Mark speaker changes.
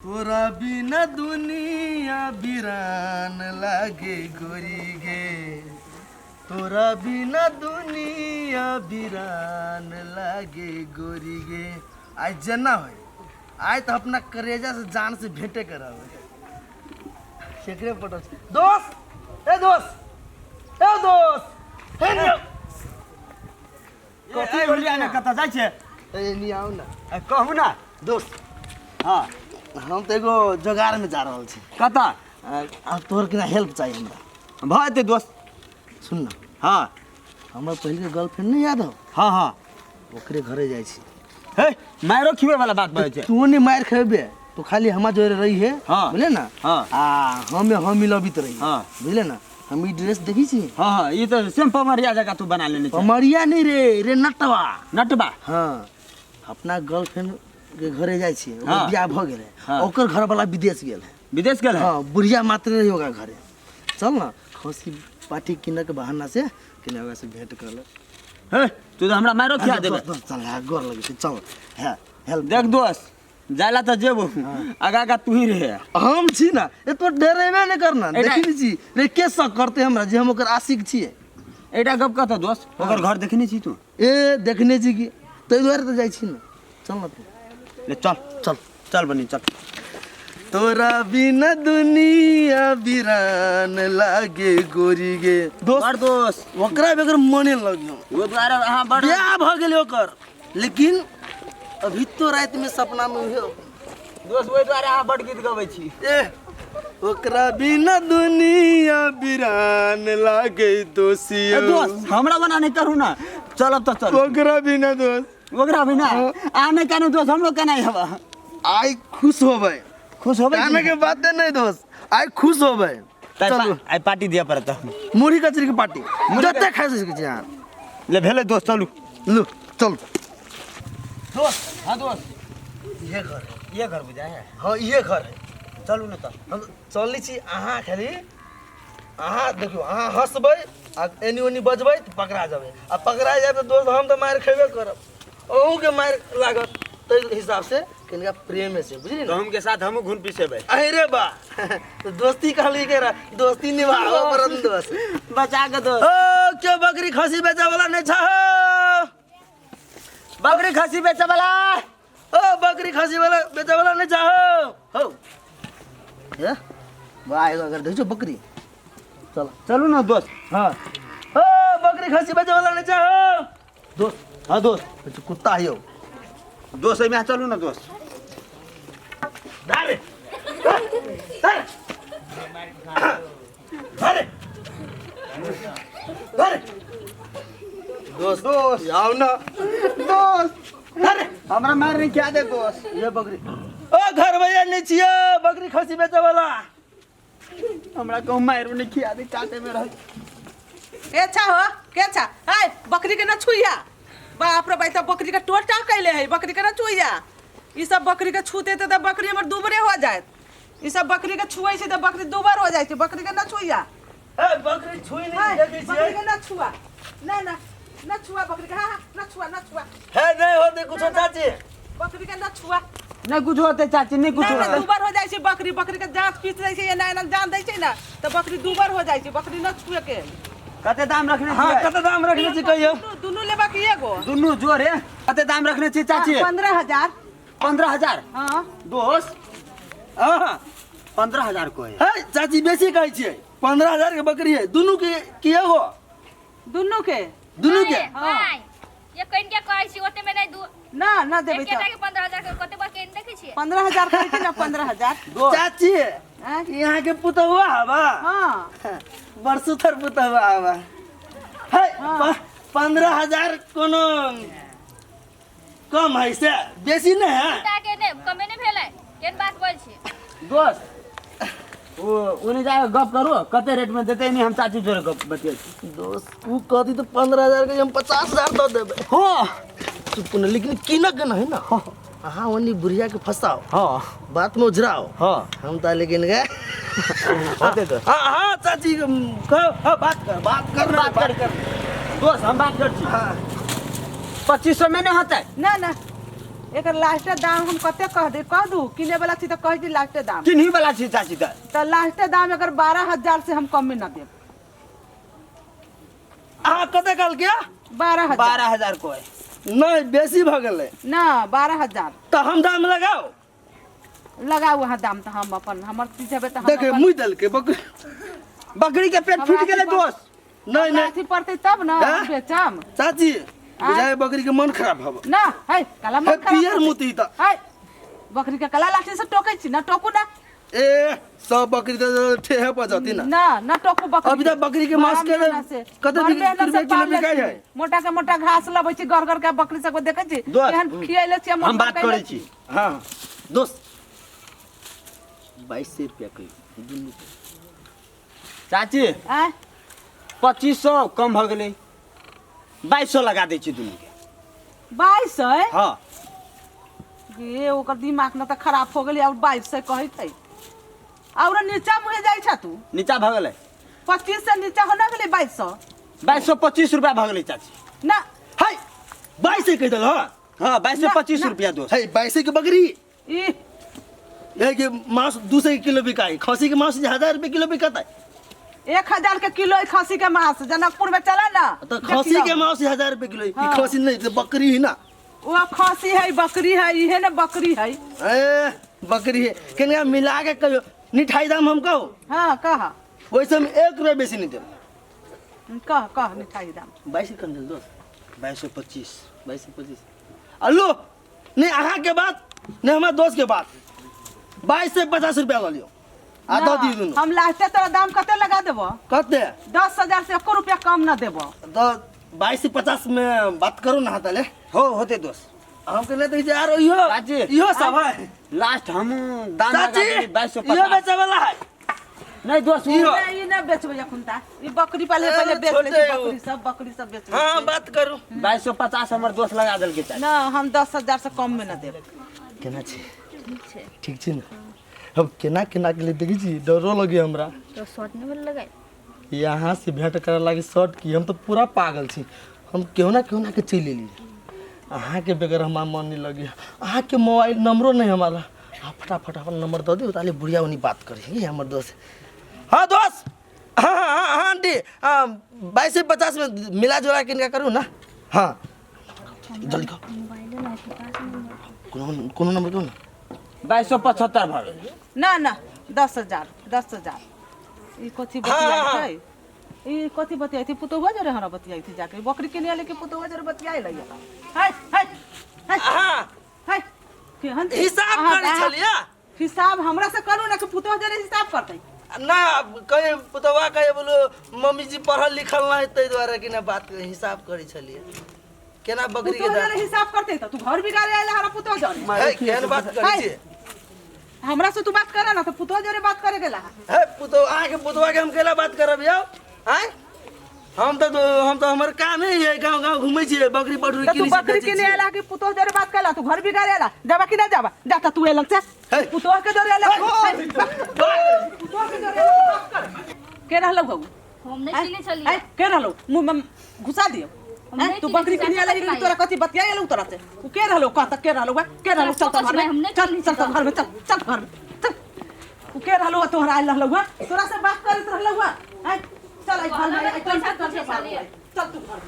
Speaker 1: तोरा बिना दुनिया बिरान लागे गोरी गे, तोरा बिना दुनिया बिरान लागे गोरी गे। आइ जेना होय, आइ तऽ अपना करेजा से जान से भेंटे करब। केकरे पटल छै? दोस्त, ए दोस्त, ए दोस्त, हे ने।
Speaker 2: कथी बोलिया ने, कतऽ जाइ छै?
Speaker 1: ए नी आउ ना।
Speaker 2: ए, कहू ना।
Speaker 1: दोस्त।
Speaker 2: हाँ।
Speaker 1: हम तऽ एगो जोगाड़ में जा रहल छी।
Speaker 2: कतऽ?
Speaker 1: आब तोहर केना हेल्प चाहिए हमरा।
Speaker 2: भऽ जेतै दोस्त।
Speaker 1: सुन ना।
Speaker 2: हाँ।
Speaker 1: हमर पहिले के गर्लफ्रेंड नहीं याद हो?
Speaker 2: हाँ हाँ।
Speaker 1: ओकरे घरे जाइ छी।
Speaker 2: हे, मारो खिबे वाला बात बजै छै।
Speaker 1: तू नहीं मार खेबे तो खाली हमार जोरे रही है।
Speaker 2: हाँ।
Speaker 1: बुझले ना?
Speaker 2: हाँ।
Speaker 1: आ हम मिलबित रही।
Speaker 2: हाँ।
Speaker 1: बुझले ना? हम ई ड्रेस देखी छी।
Speaker 2: हाँ हाँ, ई तो सेम पमरिया जगह तू बना लेने छै।
Speaker 1: पमरिया नहीं रे, रे नटवा।
Speaker 2: नटवा?
Speaker 1: हाँ, अपना गर्लफ्रेंड के घरे जाइ छी। ओकर
Speaker 2: हाँ।
Speaker 1: बियाह भ गेल है।
Speaker 2: हाँ।
Speaker 1: ओकर घर वाला विदेश गेल है।
Speaker 2: विदेश गेल है?
Speaker 1: हाँ, बुढ़िया मात्र रही ओकरा घरे। चल ना, खसी पाठी किनक के बहाना से किने ओकरा से भेंट कर ले।
Speaker 2: हे, तू तो हमरा मारो खिया
Speaker 1: अरे
Speaker 2: देबे।
Speaker 1: दोस्त, दोस्त, चल, हाँ, गोर लगे छै, चल। हाँ, हेल्प।
Speaker 2: देख दोस्त, जाइला तऽ जेबो, आगा आगा तू ही रहे।
Speaker 1: हम छी ना, ए तो डरेबे नहीं करना।
Speaker 2: एटा-
Speaker 1: देखी नहीं छी रे, के शक करते हमरा जे हम ओकर आशिक छियै।
Speaker 2: एटा गप कतऽ दोस्त, ओकर घर देखने छी तू?
Speaker 1: ए देखने छी की, ताहि दुआरे तऽ जाइ छी ना। चल ना तू।
Speaker 2: ले चल।
Speaker 1: चल।
Speaker 2: चल बनी चल।
Speaker 1: तोरा बिना दुनिया बिरान लागे गोरी गे। दोस्त,
Speaker 2: बड़ दोस्त।
Speaker 1: ओकरा बगैर मने लगियो।
Speaker 2: ओ दुआरे अहाँ बड़
Speaker 1: बियाह भऽ गेलै ओकर, लेकिन अभी तो राति में सपना में उहे।
Speaker 2: दोस्त, ओहि दुआरे अहाँ बड़ गीत गबै छी।
Speaker 1: ए ओकरा बिना दुनिया बिरान लागे दोषी।
Speaker 2: ए दोस्त, हमरा मना नहीं करू ना, चलब तऽ चल।
Speaker 1: ओकरा बिना दोस्त।
Speaker 2: ओकरा बिना आ नहीं कानू दोस्त, हमरो केना हेबा?
Speaker 1: आइ खुश होबै।
Speaker 2: खुश होबै?
Speaker 1: काने के बात नहीं दोस्त, आइ खुश होबै। चलू।
Speaker 2: आइ पार्टी दिअ पड़त।
Speaker 1: मुरही कचरी के पार्टी जते खाइ सकै छी अहाँ।
Speaker 2: ले भेलै दोस्त, चलू।
Speaker 1: लू चल
Speaker 2: दोस्त। हाँ दोस्त,
Speaker 1: इहे घर है।
Speaker 2: ये घर बुझाय है?
Speaker 1: हाँ, इहे घर है।
Speaker 2: चलू ने तऽ।
Speaker 1: हम चलै छी, अहाँ खाली अहाँ देखियौ, अहाँ हँसबै आ एनी ओनी बजबै तऽ पकड़ा जेबै, आ पकड़ा जायब तऽ दोस्त हम तऽ मारि खेबे करब, अहूँके मारि लागत। ताहि हिसाबसँ कनिका प्रेमे से, बुझली ना?
Speaker 2: गहूम के साथ हमहूँ घुन पिसेबै।
Speaker 1: अरे बा, तऽ दोस्ती कहली के रह, दोस्ती निभाबऽ पड़त दोस्त।
Speaker 2: बचा के दोस्त।
Speaker 1: ओ क्यों बकरी खसी बेचै वाला नहीं छ हो?
Speaker 2: बकरी खसी बेचै वाला।
Speaker 1: ओ बकरी खसी वाला बेचै वाला नहीं छ हो? हो। हे? वाह, एगो अगर देखियौ बकरी। चल।
Speaker 2: चलू ना दोस्त।
Speaker 1: हाँ। ओ बकरी खसी बेचै वाला नहीं छ हो? दोस्त।
Speaker 2: हाँ दोस्त।
Speaker 1: अच्छा, कुत्ता है यौ।
Speaker 2: दोस्त, एहिमे चलू ना दोस्त।
Speaker 1: अरे। अरे। अरे। अरे। दोस्त,
Speaker 2: दोस्त।
Speaker 1: आओ ना।
Speaker 2: दोस्त।
Speaker 1: अरे।
Speaker 2: हमरा मार नहीं क्या दे दोस्त।
Speaker 1: ये बकरी। ओ घर भैया नहीं छियो, बकरी खसी बेचे वाला।
Speaker 2: हमरा कहूँ मारो नहीं खिया दे, काटे में रह।
Speaker 3: के छा हो, के छा? हाय, बकरी के न छुइया। बाप रे भाई, त बकरी के टोटा कैले है, बकरी के न छुइया। ई सब बकरी के छूते त बकरी हमर दुबरे हो जायत। ई सब बकरी के छुए छै त बकरी दुबर हो जाइ छै, बकरी के न छुइया।
Speaker 1: ए बकरी छुई नहीं
Speaker 3: हाय,
Speaker 1: देखै
Speaker 3: बकरी
Speaker 1: छियै।
Speaker 3: के न छुआ। ना ना, न छुआ बकरी के। हाँ हाँ, न छुआ, न छुआ।
Speaker 1: हे नहीं होते कुछो चाची।
Speaker 3: बकरी के न छुआ।
Speaker 2: नहीं कुछ होते चाची, नहीं कुछ
Speaker 3: ना, ना,
Speaker 2: होते।
Speaker 3: दुबर हो जाइ छै बकरी, बकरी के जांच पीस दै छै, एना एना जान दै छै ना, त बकरी दुबर हो जाइ छै, बकरी न छुए के।
Speaker 2: कते दाम रखने
Speaker 1: हाँ,
Speaker 2: छियै?
Speaker 1: कते दाम रखने छी कहियौ?
Speaker 3: दुनू लेबा कि एगो?
Speaker 2: दुनू जोड़े। कते दाम रखने छी चाची?
Speaker 3: 15,000।
Speaker 2: 15,000?
Speaker 3: हाँ।
Speaker 2: दोस्त,
Speaker 1: हाँ।
Speaker 2: 15,000 को है।
Speaker 1: हे चाची, बेसी कहै छियै। 15,000 के बकरी है, दुनू के कि एगो?
Speaker 3: दुनू के।
Speaker 1: दुनू के?
Speaker 3: हाँ।
Speaker 4: ये कइन के कहै छी ओते में नहीं दू।
Speaker 3: ना, ना देबै
Speaker 4: एकेटा
Speaker 3: तऽ।
Speaker 4: के 15,000 के कते बार कइन देखै छियै?
Speaker 3: 15,000 कहै छी ना, 15,000।
Speaker 2: दोस्त।
Speaker 1: चाची,
Speaker 3: आँय?
Speaker 1: यहाँ के पुतहुआ हवा।
Speaker 3: हाँ।
Speaker 1: बड़ सुथर पुतहुआ हवा। हे,
Speaker 3: हाँ।
Speaker 1: 15,000 कोनो कम है से बेसी नहीं है।
Speaker 4: कुत्ता के ने कमे नहीं भेलै, केन बात बोल छी?
Speaker 2: दोस्त, ओ ओने जाके गप करू, कते रेट में देते नहीं, हम चाची जोरे गप बतियै छी।
Speaker 1: दोस्त, उ कहती तो 15,000 के हम 50,000 दऽ देबै।
Speaker 2: हाँ।
Speaker 1: चुप न, लेकिन कीनक के नहीं ना। अहाँ ओनी बुढ़िया के फंसाओ।
Speaker 2: हाँ।
Speaker 1: बात में उझराओ।
Speaker 2: हाँ।
Speaker 1: हम तो लेकिन गए।
Speaker 2: होते तो।
Speaker 1: हाँ, हाँ, चाची, कहो, हाँ, बात कर, बात कर,
Speaker 2: बात कर,
Speaker 1: कर।
Speaker 2: दोस्त, हम बात कर छी।
Speaker 1: हाँ।
Speaker 2: 2,500 में नहीं होता है?
Speaker 3: ना, ना। एकर लास्टे दाम हम कते कह दे कह दू किने वाला छी त कहै छी लास्टे दाम
Speaker 2: किन्ही वाला छी चाची त
Speaker 3: त लास्टे दाम एकर 12,000 से हम कम में न देब।
Speaker 1: अहाँ कते कहल के?
Speaker 3: 12,000।
Speaker 2: 12,000 को है।
Speaker 1: नहीं बेसी भ गेलै।
Speaker 3: ना 12,000।
Speaker 1: त हम दाम लगाओ।
Speaker 3: लगाओ अहाँ दाम त हम अपन हमर चीज हेबै त हम
Speaker 1: देखे
Speaker 3: अपन
Speaker 1: मुइ देलकै बकरी
Speaker 2: बकरी के पेट फूट गेलै दोस्त।
Speaker 1: नहीं नहीं
Speaker 3: अथी पड़तै तब न
Speaker 1: हैं?
Speaker 3: बेचम।
Speaker 1: चाची बुझाय बकरी के मन खराब हब।
Speaker 3: ना है कला मन
Speaker 1: हे
Speaker 3: खराब
Speaker 1: पियर
Speaker 3: होतै।
Speaker 1: मुती त
Speaker 3: है बकरी के कला लाठी से टोकै छी ना टोकू ना।
Speaker 1: ए सब बकरी त ठेहे पर जती ना।
Speaker 3: ना ना टोकू बकरी।
Speaker 1: अभी त बकरी के मांस के कते रुपया किलो बिकाइ है?
Speaker 3: मोटा के मोटा घास लबै छी घर घर के बकरी सब देखै छी
Speaker 2: दोस्त,
Speaker 3: केहन खियैले छी
Speaker 2: हम बात करै छी।
Speaker 1: हां दोस्त 2200 रुपया कहियो दुनू।
Speaker 2: चाची
Speaker 3: आँय
Speaker 2: 2500 कम भ गेलै 2200 लगा दै छी दुनू के।
Speaker 3: 2200?
Speaker 2: हाँ
Speaker 3: गे ओकर दिमाग न त खराब हो गेलै और 2200 कहैत है और नीचा मुहे जाइ छ तू।
Speaker 2: नीचा भ गेलै
Speaker 3: 25 से नीचा हो न गेलै 2200।
Speaker 2: 2225 रुपया भ गेलै चाची।
Speaker 3: ना
Speaker 1: है 2200 कहि देल। हां
Speaker 2: हां 2225 रुपया दोस्त।
Speaker 1: है 2200 के बकरी
Speaker 3: ई
Speaker 1: ये के मांस 200 के किलो बिकाई खसी के मांस 1000 रुपये किलो बिकाता है।
Speaker 3: 1000 के किलो खसी के मांस जनकपुर में चला ना
Speaker 1: तो खसी के मांस 1000 रुपये किलो।
Speaker 3: हाँ।
Speaker 1: खसी नहीं तो बकरी ही ना।
Speaker 3: वो खसी है बकरी है इहे ना बकरी है।
Speaker 1: ए बकरी है केना मिला के कहियो निठाई दाम हम कहो।
Speaker 3: हां कह
Speaker 1: वैसे हम 1 रुपया बेसी नहीं देब।
Speaker 3: कह कह निठाई दाम
Speaker 1: 22 कम देल दोस्त।
Speaker 2: 2225
Speaker 1: 2225 अल्लो नहीं अहाँ के बात नहीं हमार दोस्त के बात 2250 रुपया ल लियो आ दऽ दियौ दुनू।
Speaker 3: हम लास्टे तोरा दाम कते लगा देबो?
Speaker 1: कते?
Speaker 3: 10,000 से 1 रुपया कम न देबो।
Speaker 1: तो 2250 में बात करू ना ताले।
Speaker 2: हो होते दोस्त।
Speaker 1: हम के नहीं तो यार इहो
Speaker 2: चाची
Speaker 1: इहो सब है
Speaker 2: लास्ट हम दाम लगा
Speaker 1: चाची
Speaker 2: देली 2250।
Speaker 1: इहो बेचे वाला है।
Speaker 2: नहीं दोस्त
Speaker 1: इहो
Speaker 3: ई ना बेचबै अखुनता ई बकरी पहले पहले बेच ले बकरी सब बकरी सब बेच।
Speaker 1: हां बात करू
Speaker 2: 2250 हमर दोस्त लगा देलकै चाची।
Speaker 3: ना हम 10,000 से कम में न देब।
Speaker 1: केना छी? ठीक छी ना? अब केना केना के लिए देखी छी डरो लगे हमरा।
Speaker 4: तो शॉर्ट नहीं बोल लगाए
Speaker 1: यहाँ से भेंट करे लागी शॉर्ट की हम तो पूरा पागल छी। हम क्यों ना के चलि एली अहाँ के बगैर हमार मन नहीं लगे। अहाँ के मोबाइल नंबरो नहीं हमारा। हाँ फटाफट अपन नंबर दऽ दियौ ताले बुढ़िया ओनी बात करी हमर दोस्त। हाँ दोस्त हाँ हाँ हाँ आंटी हाँ 2250 में मिला जुला के इनका करू ना। हाँ जल्दी कहो कोनो नंबर कहो ना।
Speaker 2: 2275 भ गेलै।
Speaker 3: ना ना 10,000 10,000 ई कथी बतियाइ छै? ई कथी बतियाइ थी पुतोहुआ जरे हमरा बतियाइ थी जाके बकरी किने आले के पुतोहुआ जरे बतियाइ लइया। है है है
Speaker 1: हां
Speaker 3: है केहन
Speaker 1: हिसाब करै छलिया?
Speaker 3: हिसाब हमरा से करू ना कि पुतोहुआ जरे हिसाब करतै
Speaker 1: ना। कहे पुतोहुआ कहे बोलो मम्मी जी पढ़ल लिखल नहीं तै दुआरे कि ना बात हिसाब करै छलियै केना बकरी के
Speaker 3: दाम हिसाब करतै त तू घर बिगाड़े आयल हमरा पुतोह जरे।
Speaker 1: है केहन बात करै छी?
Speaker 3: हमरा से तू बात करे ना त पुतोह जरे बात करे गेला
Speaker 1: है। पुतोह अहाँ के पुतोह के हम केला बात करब यौ? आँय हम तो हमर काम ही है गांव गांव घूमै छियै बकरी पठुरी
Speaker 3: किनै। तू बकरी किने आला कि पुतोह जरे बात कला? तू घर बिगाड़े आला जाबा कि ना जाबा? जा त तू एलक से पुतोह के जरे आला पुतोह के जरे आला बात कर। के रहलौ हौ?
Speaker 4: हम नहीं चिन्है छलियै।
Speaker 3: के रहलौ? मुंह में घुसा दियौ। तू बकरी किने आला तोरा कथी बतिया गेलौ तोरा से? उ के रहलौ कह त के रहलौ बा के रहलौ? चल त घर में चल चल त घर में चल चल घर में चल। उ के रहलौ तोहरा आइल रहलौ तोरा से बात करैत रहलौ। चल आई घर में चल तू घर।